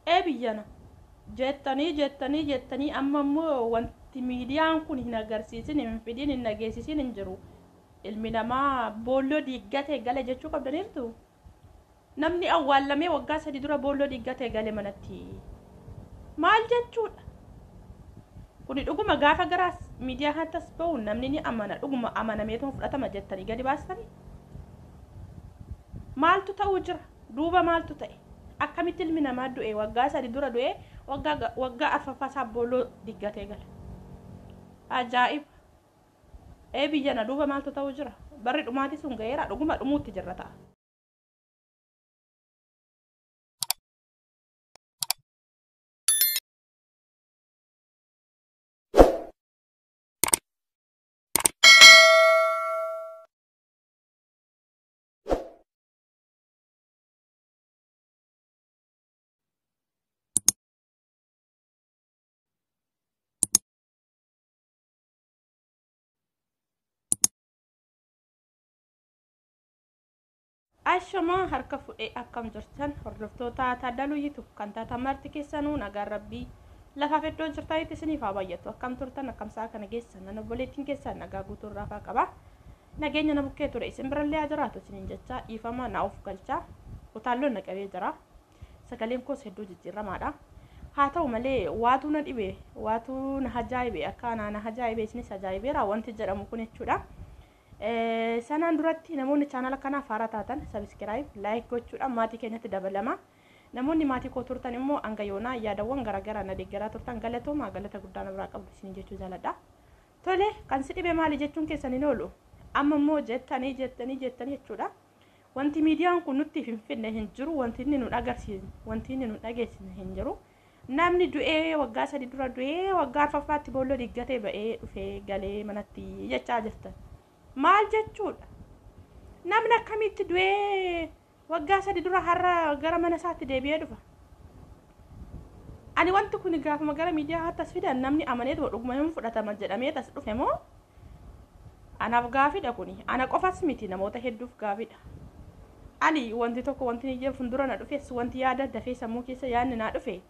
Ee biyyana jettanii jettanii jettanii amma immoo wanti miidiyaan kun hin agarsiisin, hin fidin, hin dhageessisin hin jiru. Ilmi namaa boolloo diiggatee gale jechuu qabdaniirtu. Namni awwaallamee waggaa 3 dura boolloo diiggatee gale manatti. Maal jechuudha? Kuni dhuguma gaafa gara miidiyaa kanatti as bahu namni ni amana, dhuguma amanameetuma fudhatama jettanii gadi baastanii? Maaltu ta'uu jira? Duuba maaltu ta'e? Akkamitti ilmi namaa du'e, waggaa 3 dura du'e, waggaa arfaffaa isaa boolloo diggatee gala? Ajaa'iba! Ee biyyana, duuba maaltu ta'uu jira? Barri dhumaatii sun ga'eera, dhuguma dhumuutti jirra ta'a. Ashamaa, harka fudhee, akkam jirtan hordoftoota Taaddaluu YouTube kan taatan marti keessanuu? Nagaan Rabbii lafaaf iddoo jirtanitti isiniif haa baay'atu. Akkam turtan? Akkam sa'a kana geessan? Nan obboleettiin keessan nagaa guutuu irraa qaba. Nageenya na bukkee ture isin birallee haa jiraatu isiniin jecha, dhiifama na of galchaa, utaalloon na qabee jira. Sagaleen koos hedduu jijjiiramaadha. Haa ta'u malee waatu na dhibe, waatu na ajaa'ibe, akka anaa na ajaa'ibe isinis ajaa'ibeera wanti jedhamu kun jechuudha. Sanaan duratti namoonni chaanala kanaaf haaraa taatan subscribe, like gochuudhaan maatii keenyatti dabalama. Namoonni maatii koo turtan immoo hanga yoonaa yaadawwan garaagaraa na deeggaraa turtan galatoomaa, galata guddaa na biraa qabdu isin jechuu jaaladha. Tole, kan si dhibe maali jechuun keessan hin oolu. Amma immoo jettanii jettanii jettanii jechuudha. Wanti miidiyaan kun nutti hin finne hin jiru, wanti inni nu agarsiisne, wanti inni nu dhageessisne hin jiru. Namni du'ee, waggaa 3 dura du'ee, waggaa arfaffaatti boolloo diggatee ba'ee dhufee galee manatti jechaa jirtan. Maal jechuudha? Namni akkamitti du'ee waggaa 3 dura har'a gara mana isaatti deebi'ee dhufa? Ani wanti kun gaafuma gara miidiyaa hattas fidan namni amaneetuma dhuguma hin fudhatama jedhamee tas dhufe moo? Anaaf gaafidha kuni. Ana qofas miti, namoota hedduuf gaafidha. Ani wanti tokko wanti ni fuuldura na dhufes, wanti yaada dafee sammuu keessa yaadni naa dhufe,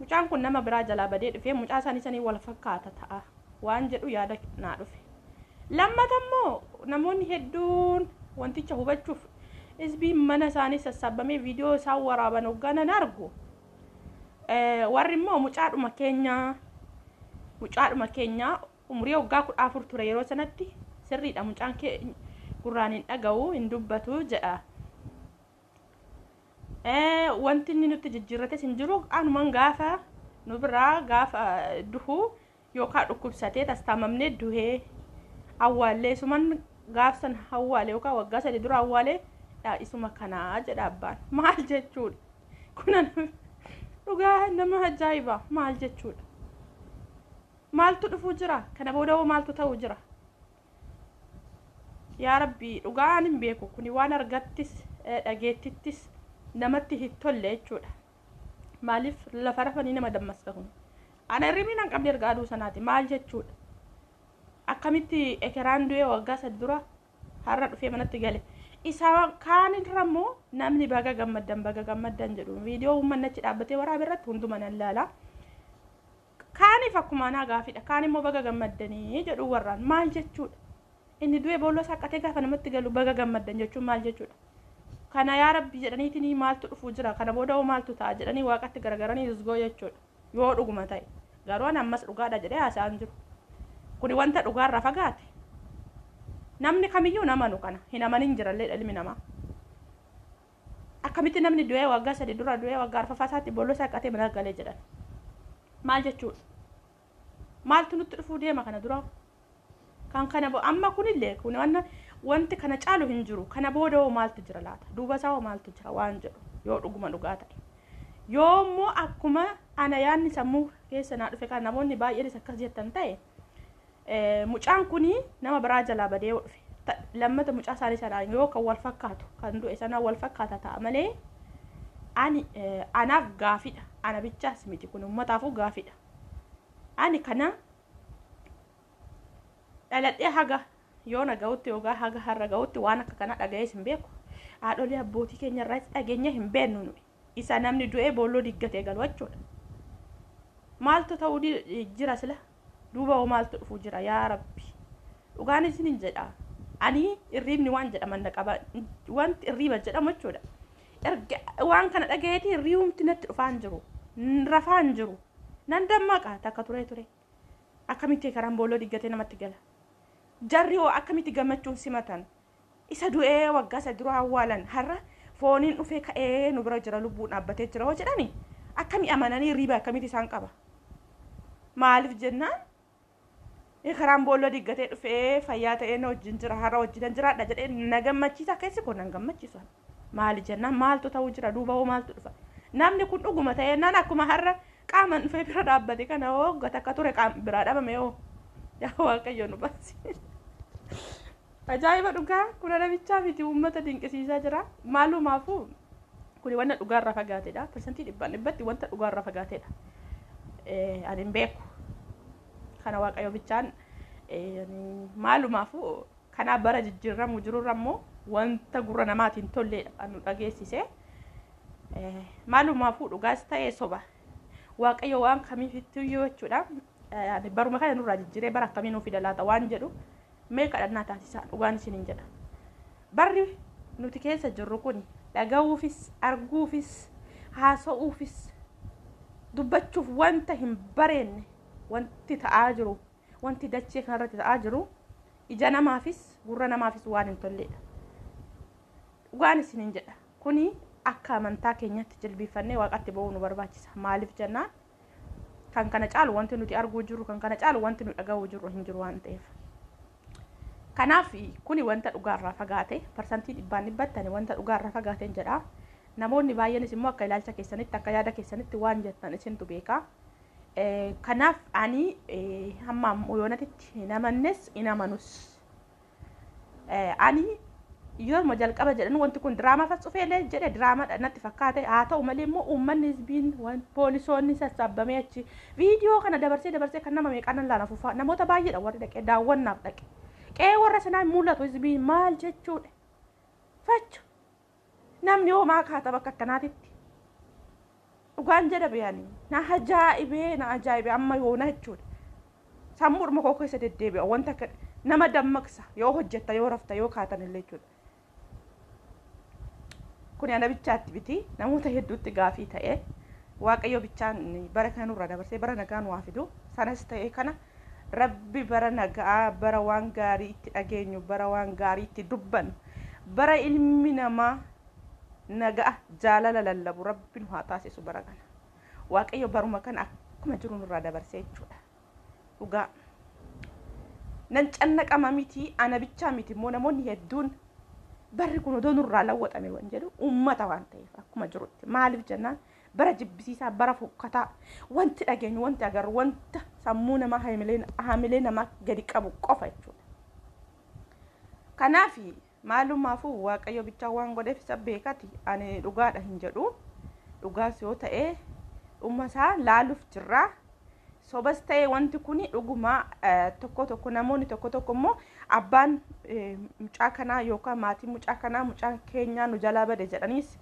mucaan kun nama biraa jalaa badee dhufe, mucaa isaanii sanii wal fakkaata ta'a waan jedhu yaada naa dhufe. Lammata immoo namoonni hedduun wanticha hubachuuf isbiin mana isaanii sassaabamee viidiyoo isaan waraaban hogganan argu. Warri immoo mucaadhuma keenya umurii waggaa 14 ture yeroo sanatti, sirriidha, mucaan kee gurraan hin dhaga'u, hin dubbatu jedha. Wanti inni nutti jijjiirrates hin jiru, anuman gaafa nu biraa gaafa duhu yookaan dhukkubsatee tastaamamnee duhee awwaallee, isuman gaafsan awwaale yookaan waggaa 3 dura awwaale isuma kanaa jedha abbaan. Maal jechuudha? Kun dhugaa nama ajaa'iba. Maal jechuudha? Maaltu dhufuu jira? Kana booda hoo maaltu ta'uu jira? Yaa Rabbi, dhugaan hin beeku. Kuni waan argattis dhageettittis namatti hin tolle jechuudha. Maaliif lafa rafanii nama dammaska kun? Ana hirribni nan qabne erga aduu sanaati. Maal jechuudha? Akkamitti ekeraan du'ee waggaa 3 dura har'a dhufee manatti gale? Isa kaanirra immoo namni baga gammaddan, baga gammaddan jedhu viidiyoo uummanni achi dhaabbatee waraabe irratti hunduma nan laala. Kaaniif akkuma anaa gaafidha. Kaan immoo baga gammaddanii jedhu warraan. Maal jechuudha? Inni du'e boolloo saqqatee gaafa namatti galu baga gammaddan jechuun maal jechuudha? Kana yaa Rabbi jedhaniitiin maaltu dhufuu jira? Kana booda hoo maaltu ta'a jedhanii waaqatti garagaranii zgoo jechuudha. Yoo dhuguma ta'e. Garuu ani ammas dhugaadha jedhee haasa'aan jiru. Kuni wanta dhugaarraa fagaate. Namni kamiyyuu namanu kana hin amanin jirallee ilmi namaa. Akkamitti namni du'ee, waggaa 3 dura du'ee, waggaa arfaffaa isaatti boolloo saqqatee mana galee jedhan? Maal jechuudha? Maaltu nutti dhufuu deema kana dura? Kan kana amma kunillee kun wanti kana caalu hin jiru. Kana booda hoo maaltu jira laata? Duuba isaa hoo maaltu jira waan jedhu yoo dhuguma dhugaa ta'e. Yoo immoo akkuma ana yaadni sammuu keessa naa dhufe kan namoonni baay'eenis akkas jettan ta'e, mucaan kuni nama biraa jalaa badee yoo dhufe, lammata mucaa isaanii sanaan yoo kan wal fakkaatu, kan du'e sanaan wal fakkaata ta'a malee, ani anaaf gaafidha. Ana bichaas miti, kun uummataafuu gaafidha. Ani kana dhaladhee haga yoo na ga'utti yookaan haga har'a ga'utti waan akka kana dhaga'ees hin beeku. Haadholii abbootii keenya irraas dhageenya hin beeknu nuyi. Isa namni du'ee boolloo diggatee galu jechuudha. Maaltu ta'uu jira sila? Duuba hoo maaltu dhufuu jira yaa Rabbi? Dhugaan isiniin jedha. Ani irriibni waan jedhaman na qaba. Wanti irriiba jedhamu jechuudha. Erga waan kana dhagayeeti irriibumti natti dhufaa hin jiru. Rafaa hin jiru. Nan dammaqa takka turee ture. Akkamitti karaan boolloo diggatee namatti gala? Jarri hoo akkamitti gammachuun simatan? Isa du'ee waggaa isa dura awwaalan har'a fooniin dhufee ka'ee nu bira jira, lubbuun dhaabbatee jira hoo jedhani akkami amananii riiba akkamitti isaan qaba? Maaliif jennaan karaan boolloo diggatee dhufee fayyaa ta'ee na wajjin jira, har'a wajjin jiraadha jedhee na gammachiisa, keessi koo nan gammachiisu. Maali jennaan maaltu ta'uu jira, duuba hoo maaltu dhufa? Namni kun dhuguma ta'ee naan akkuma har'a qaaman dhufee bira dhaabbate kana hoo takka ture biraa dhabame hoo, yaa Waaqayyo nu baasi. Ajaa'iba dhugaa, kun namichaa miti, uummata dinqisiisaa jira. Maalumaafuu kuni wanta dhugaarraa fagaatedha. 100% wanta dhugaarraa fagaatedha. Ani hin beeku. Kana Waaqayyo bichaan. Maalumaafuu kanaaf bara jijjiirramuu jirurra immoo wanta gurra namaatiin tolleedha kan nu dhageessise. Maalumaafuu dhugaas ta'ee soba, Waaqayyo waan kamiifittuyyu jechuudha. Baruma kana nurraa jijjiiree bara akkamii nuu fida laata waan jedhu mee kadhannaa taasisaa, dhugaan isiniin jedha. Barri nuti keessa jirru kun dhaga'uufis, arguufis, haasa'uufis, dubbachuuf wanta hin bareenne wanti ta'aa jiru, wanti dachee kanarratti ta'aa jiru ija namaafis gurra namaafis waan hin tolledha. Dhugaan isiniin jedha. Kuni akka amantaa keenyatti jilbiiffannee Waaqatti ba'uu nu barbaachisa. Maaliif jennaan kan kana caalu wanti nuti arguu jirru, kan kana caalu wanti nu dhaga'uu jirru hin jiru waan ta'eef. Kanaaf kuni wanta dhugaarraa fagaate, 100% wanta dhugaarraa fagaateen jedha. Namoonni baay'eenis immoo akka ilaalcha keessanitti, akka yaada keessanitti waan jettan isintu beeka. Kanaaf ani hamma yoonatitti hin amannes, hin amanus. Ani yooma jalqaba jedhan wanti kun diraamaa faccufeelee jedhe, diraamaadha natti fakkaate. Haa ta'u malee immoo uummanni, hizbiin, poolisoonni sassaabamee achi viidiyoo kana dabarsee dabarsee kan nama meeqaan laala fufaa, namoota baay'eedha warri dhaqee daawwannaaf dhaqe. Qe'ee warra sanaa hin mul'atu hizbiin, maal jechuudha? Fachu namni homaa kaata bakka akkanaatitti. Dhugaan jedha biyyaani na ajaa'ibee, na ajaa'ibee amma yoona jechuudha. Sammuudhuma koo keessa deddeebi'a, wanta akka nama dammaqsa yoo hojjetta, yoo rafta, yoo kaatan illee jechuudha. Kuni ana bichaatti miti, namoota hedduutti gaafii ta'e. Waaqayyo bichaan bara kana nurraa dabarsee bara nagaa nu haa fidu. Sanas ta'e kana Rabbi bara nagaa, bara waan gaarii itti dhageenyu, bara waan gaarii itti dubbannu, bara ilmi namaa nagaa jaalala lallabu Rabbi nu haa taasisu bara kana. Waaqayyo baruma kana akkuma jiru nurraa dabarsee jechuudha. Dhugaa. Nan cannaqama miti, ana bichaa miti immoo, namoonni hedduun barri kun odoo nurraa lawwaxame waan jedhu uummata waan ta'eef akkuma jirutti. Maaliif jennaan bara jibbisiisaa, bara fokkataa, wanti dhageenyu, wanti agarru wanta sammuu namaa, haamilee namaa gadi qabu qofa jechuudha. Kanaaf maalumaafuu Waaqayyo bichaa waan godheef isa beekati, ani dhugaadha hin jedhu. Dhugaas yoo ta'e dhuma isaa laaluuf jirra. Sobas ta'e wanti kun dhuguma, tokko tokko namoonni tokko tokko immoo abbaan mucaa kanaa yookaan maatiin mucaa kanaa mucaan keenyaa nu jalaa bade jedhaniis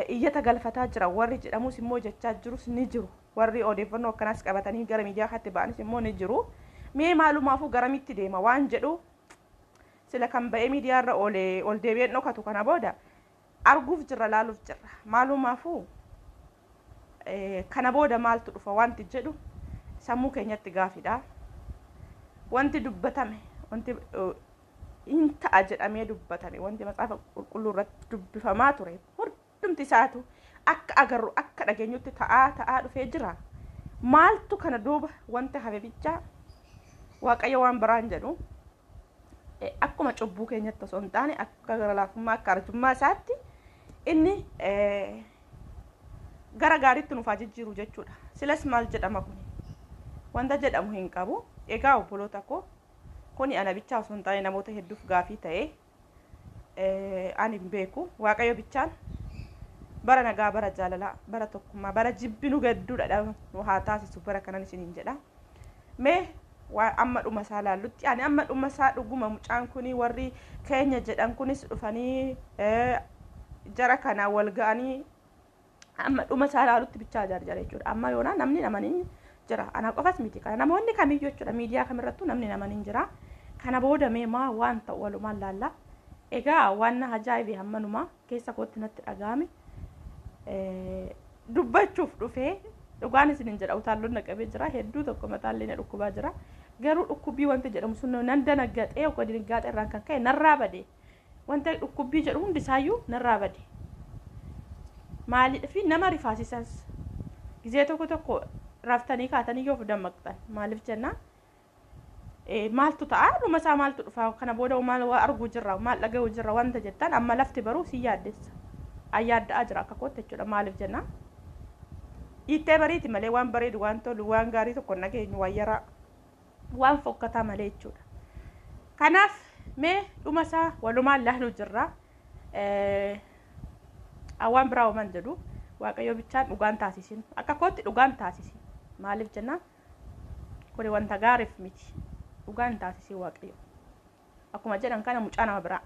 iyyata galfataa jira warri jedhamus immoo jechaa jirus ni jiru. Warri odeeffannoo akkanaas qabatanii gara miidiyaa kanatti ba'anis immoo ni jiru. Mee maalumaafuu garamitti deema waan jedhu sila kan ba'ee miidiyaa irra oolee ol deebi'een dhokatu kana booda arguuf jirra, laaluuf jirra. Maalumaafuu kana booda maaltu dhufa wanti jedhu sammuu keenyatti gaafidha. Wanti dubbatame, wanti hin ta'a jedhamee dubbatame, wanti Macaafa Qulqulluu irratti dubbifamaa ture hundumti isaatu akka agarru, akka dhageenyutti ta'aa ta'aa dhufee jira. Maaltu kana duuba wanta hafe bichaa Waaqayyo waan biraan jedhu akkuma cubbuu keenyatti osoo hin taane, akka gara laafummaa, akka arjummaa isaatti inni gara gaariitti nuuf haa jijjiiru jechuudha. Silas maal jedhama kuni? Wanta jedhamu hin qabu. Egaa obboloota koo, kuni ana bichaa osoo hin taane namoota hedduuf gaafii ta'e, ani hin beeku. Waaqayyo bichaan bara nagaa, bara jaalalaa, bara tokkummaa, bara jibbi nu gadduudha nu haa taasisu bara kanan isiniin jedha. Mee waa amma dhuma isaa laallutti, ani amma dhuma isaa dhuguma mucaan kuni, warri keenya jedhan kunis dhufanii jara kanaa wal ga'anii Amma dhuma isaa ilaalutti bichaa jarjara jechuudha. Amma yoonaa namni namaniin jira. Ana qofas miti kana namoonni kamiyyuu jechuudha. Miidiyaa kamirrattuu namni namaniin jira. Kana booda mee maa waan ta'u walumaan laalla. Egaa waan na ajaa'ibe hammanumaa keessa kootti natti dhaga'ame. Dubbachuuf dhufee dhugaan isinin jedha, utaalloon na qabee jira, hedduu tokko mataallee na dhukkubaa jira. Garuu dhukkubbii wanta jedhamu sun nan danaggaxee yookaan dinigaaxee irraan kan ka'e narraa bade. Wanta dhukkubbii jedhu hundisaayyuu narraa bade. Maaliif nama rifaasisas gizee tokko tokko raftanii kaatanii yoo of dammaqxan, maaliif jennaan, maaltu ta'a, dhuma isaa maaltu dhufa, kana booda maal arguu jirra, maal dhaga'uu jirra wanta jettan, amma lafti baruu si yaaddessa. Ayyaadda'aa jira akka kootti jechuudha. Maaliif jennaan, dhiittee bariiti malee waan bareedu, waan tolu, waan gaarii tokko nageenyu, waan yaraa, waan fokkataa malee jechuudha. Kanaaf mee dhuma isaa walumaan laaluu jirra. Waan biraa homan jedhu, Waaqayyo bichaan dhugaan taasisin, akka kootti dhugaan taasisin. Maaliif jennaan, kuni wanta gaariif miti. Dhugaan taasisin Waaqayyo. Akkuma jedhan kana mucaa nama biraa.